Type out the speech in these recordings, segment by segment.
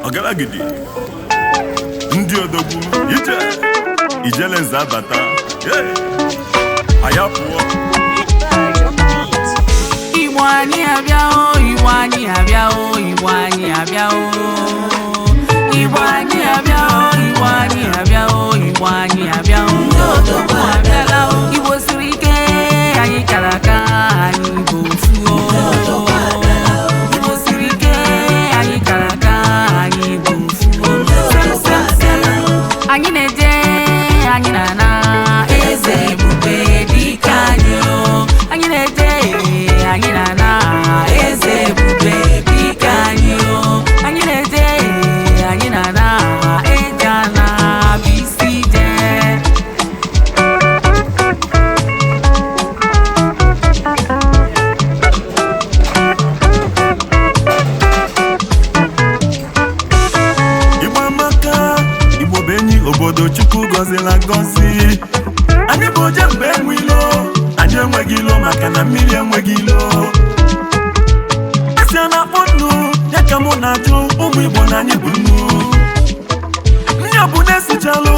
Ọgaragidi, ndị odogwu ije Ijelenze abata. Hey! Anyị apụọ. Igbo anyị abịa o, Igbo anyị abịa o, Igbo anyị abịa o. Igbo anyị abịa o, Igbo anyị abịa o, Igbo anyị abịa o. Ndị odogwu abịala o. Igbo siri ike, anyị kara aka, anyị bụ ofu o. Igbo siri ike, anyị kara aka, anyị bụ ofu o. Sem sem sem, anyị na-eje, anyị na-ana, eze ebube dike anyị o. Anyị na-eje, anyị na-ana, eze ebube dike anyị o. Anyị na-eje, anyị na-ana, eje ana bụ isi ije. Igbo amaka, Igbo bụ enyi obodo Chukwu gọzila gọzi. Anyị bụ oje mgbe enwe ilo, anyị enweghị ilo maka na mmiri enweghị ilo. Esi a na-akpọ nnu, ya ka mụ na-ajụ ụmụ Igbo na anyị bụ nnu. Nni ọbụla esichalụ,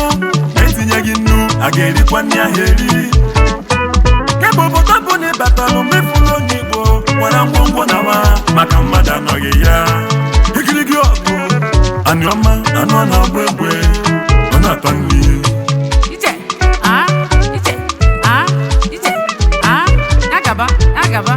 na-etinyeghị nnu, a ga-erikwa nni ahụ eri. Kemgbe obodo bụ na ịbatalụ mefuru onye Igbo nwere ngwongwo nawa maka mmadụ anọghị ya. Igirigi ọgụ, anị ọma, anụ a na-agba egbe, ọ na-atọ nri. Ije, a, ije, a, ije, a, agaba, agaba.